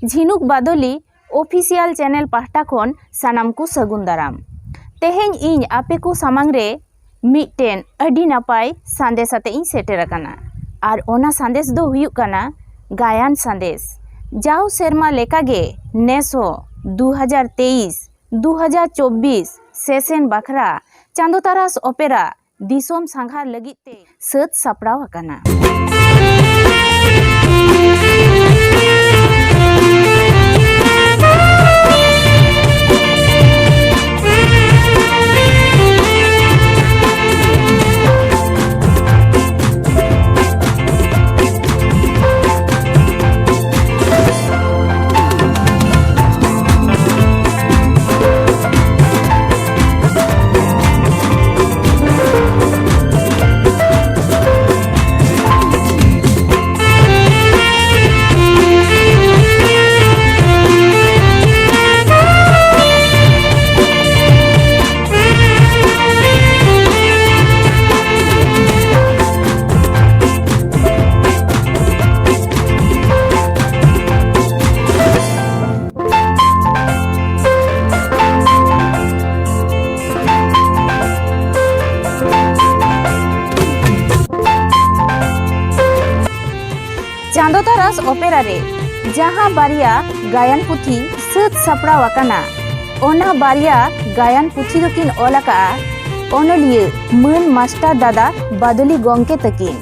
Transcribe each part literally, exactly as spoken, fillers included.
ᱡᱷᱤᱱᱩᱠ ᱵᱟᱫᱚᱞᱤ official channel ᱯᱟᱦᱴᱟ ᱠᱷᱚᱱ ᱥᱟᱱᱟᱢ ᱠᱚ ᱥᱟᱹᱜᱩᱱ ᱫᱟᱨᱟᱢ᱾ ᱛᱮᱦᱮᱧ ᱤᱧ ᱟᱯᱮ ᱠᱚ ᱥᱟᱢᱟᱝ ᱨᱮ ᱢᱤᱫᱴᱮᱱ ᱟᱹᱰᱤ ᱱᱟᱯᱟᱭ ᱥᱟᱸᱫᱮᱥ ᱟᱛᱮ ᱤᱧ ᱥᱮᱴᱮᱨ ᱟᱠᱟᱱᱟ᱾ ᱟᱨ ᱚᱱᱟ ᱥᱟᱸᱫᱮᱥ ᱫᱚ ᱦᱩᱭᱩᱜ ᱠᱟᱱᱟ ᱜᱟᱭᱟᱱ ᱥᱟᱸᱫᱮᱥ᱾ ᱡᱟᱣ ᱥᱮᱨᱢᱟ ᱞᱮᱠᱟᱜᱮ ᱱᱮᱥ ᱦᱚᱸ ᱫᱩ ᱦᱟᱡᱟᱨ ᱛᱮᱭᱤᱥ, ᱫᱩ ᱦᱟᱡᱟᱨ ᱪᱚᱵᱵᱤᱥ ᱥᱮᱥᱮᱱ ᱵᱟᱠᱷᱨᱟ ᱪᱟᱸᱫᱚ ᱛᱟᱨᱟᱥ ᱚᱯᱮᱨᱟ ᱫᱤᱥᱚᱢ ᱥᱟᱸᱜᱷᱟᱨ ᱞᱟᱹᱜᱤᱫ ᱛᱮ ᱥᱟᱹᱛ ᱥᱟᱯᱲᱟᱣ ᱟᱠᱟᱱᱟ᱾ ᱪᱟᱸᱫᱚ ᱛᱟᱨᱟᱥ ᱚᱯᱮᱨᱟ ᱨᱮ ᱡᱟᱦᱟᱸ ᱵᱟᱨᱭᱟ ᱜᱟᱭᱟᱱ ᱯᱩᱛᱷᱤ ᱥᱟᱹᱛ ᱥᱟᱯᱲᱟᱣ ᱟᱠᱟᱱᱟ, ᱚᱱᱟ ᱵᱟᱨᱭᱟ ᱜᱟᱭᱟᱱ ᱯᱩᱛᱷᱤ ᱫᱚᱠᱤᱱ ᱚᱞ ᱟᱠᱟᱫᱼᱟ ᱚᱱᱚᱞᱤᱭᱟᱹ ᱢᱟᱹᱱ ᱢᱟᱥᱴᱟᱨ ᱫᱟᱫᱟ ᱵᱟᱫᱚᱞᱤ ᱜᱚᱢᱠᱮ ᱛᱟᱹᱠᱤᱱ᱾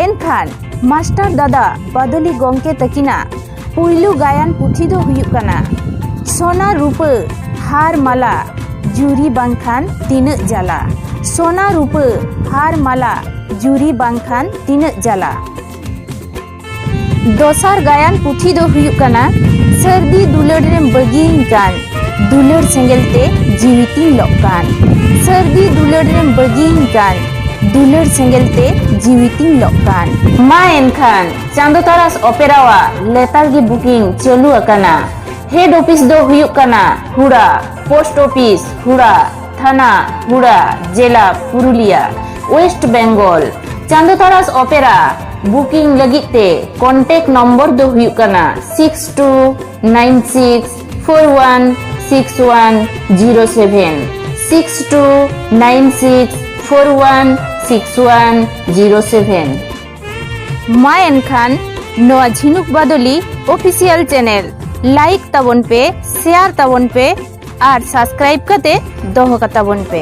ᱮᱱᱠᱷᱟᱱ ᱢᱟᱥᱴᱟᱨ ᱫᱟᱫᱟ ᱵᱟᱫᱚᱞᱤ ᱜᱚᱢᱠᱮ ᱛᱟᱹᱠᱤᱱᱟᱜ ᱯᱩᱭᱞᱩ ᱜᱟᱭᱟᱱ ᱯᱩᱛᱷᱤ ᱫᱚ ᱦᱩᱭᱩᱜ ᱠᱟᱱᱟ ᱥᱚᱱᱟ ᱨᱩᱯᱟᱹ ᱦᱟᱨ ᱢᱟᱞᱟ ᱡᱩᱨᱤ ᱵᱟᱝᱠᱷᱟᱱ ᱛᱤᱱᱟᱹᱜ ᱡᱟᱞᱟ᱾ ᱥᱚᱱᱟ ᱨᱩᱯᱟᱹ ᱦᱟᱨ ᱢᱟᱞᱟ ᱡᱩᱨᱤ ᱵᱟᱝᱠᱷᱟᱱ ᱛᱤᱱᱟᱹᱜ ᱡᱟᱞᱟ᱾ ᱫᱚᱥᱟᱨ ᱜᱟᱭᱟᱱ ᱯᱩᱛᱷᱤ ᱫᱚ ᱦᱩᱭᱩᱜ ᱠᱟᱱᱟ ᱥᱟᱹᱨᱫᱤ ᱫᱩᱞᱟᱹᱲ ᱨᱮᱢ ᱵᱟᱹᱜᱤᱭᱟᱹᱧ ᱠᱟᱱ, ᱫᱩᱞᱟᱹᱲ ᱥᱮᱸᱜᱮᱞ ᱛᱮ ᱡᱤᱣᱤ ᱛᱤᱧ ᱞᱚᱜ ᱠᱟᱱ᱾ ᱥᱟᱹᱨᱫᱤ ᱫᱩᱞᱟᱹᱲ ᱨᱮᱢ ᱵᱟᱹᱜᱤᱭᱟᱹᱧ ᱠᱟᱱ, ᱫᱩᱞᱟᱹᱲ ᱥᱮᱸᱜᱮᱞ ᱛᱮ ᱡᱤᱣᱤ ᱛᱤᱧ ᱞᱚᱜ ᱠᱟᱱ᱾ ᱢᱟ ᱮᱱᱠᱷᱟᱱ ᱪᱟᱸᱫᱚ ᱛᱟᱨᱟᱥ ᱚᱯᱮᱨᱟᱣᱟᱜ ᱞᱮᱛᱟᱲ ᱜᱮ ᱵᱩᱠᱤᱝ ᱪᱟᱹᱞᱩ ᱟᱠᱟᱱᱟ᱾ ᱦᱮᱰ ᱚᱯᱷᱤᱥ ᱫᱚ ᱦᱩᱭᱩᱜ ᱠᱟᱱᱟ ᱦᱩᱲᱟ, ᱯᱳᱥᱴ ᱚᱯᱷᱤᱥ ᱦᱩᱲᱟ, ᱛᱷᱟᱱᱟ ᱦᱩᱲᱟ, ᱡᱮᱞᱟ ᱯᱩᱨᱩᱞᱤᱭᱟ, ᱳᱭᱮᱥᱴ ᱵᱮᱝᱜᱚᱞ᱾ ᱪᱟᱸᱫᱚ ᱛᱟᱨᱟᱥ ᱚᱯᱮᱨᱟ ᱵᱩᱠᱤᱝ ᱞᱟᱹᱜᱤᱫ ᱛᱮ ᱠᱚᱱᱴᱮᱠᱴ ᱱᱚᱢᱵᱚᱨ ᱫᱚ ᱦᱩᱭᱩᱜ ᱠᱟᱱᱟ six two nine six four one six one zero seven, six two nine six four one six one zero seven. ᱢᱟ ᱮᱱᱠᱷᱟᱱ ᱱᱚᱣᱟ ᱡᱷᱤᱱᱩᱠ ᱵᱟᱫᱚᱞᱤ ᱚᱯᱷᱤᱥᱤᱭᱟᱞ ᱪᱮᱱᱮᱞ ᱞᱟᱭᱤᱠ ᱛᱟᱵᱚᱱ ᱯᱮ, ᱥᱮᱭᱟᱨ ᱛᱟᱵᱚᱱ ᱯᱮ ᱟᱨ ᱥᱟᱵᱥᱠᱨᱟᱭᱤᱵ ᱠᱟᱛᱮ ᱫᱚᱦᱚ ᱠᱟᱛᱟᱵᱚᱱ ᱯᱮ᱾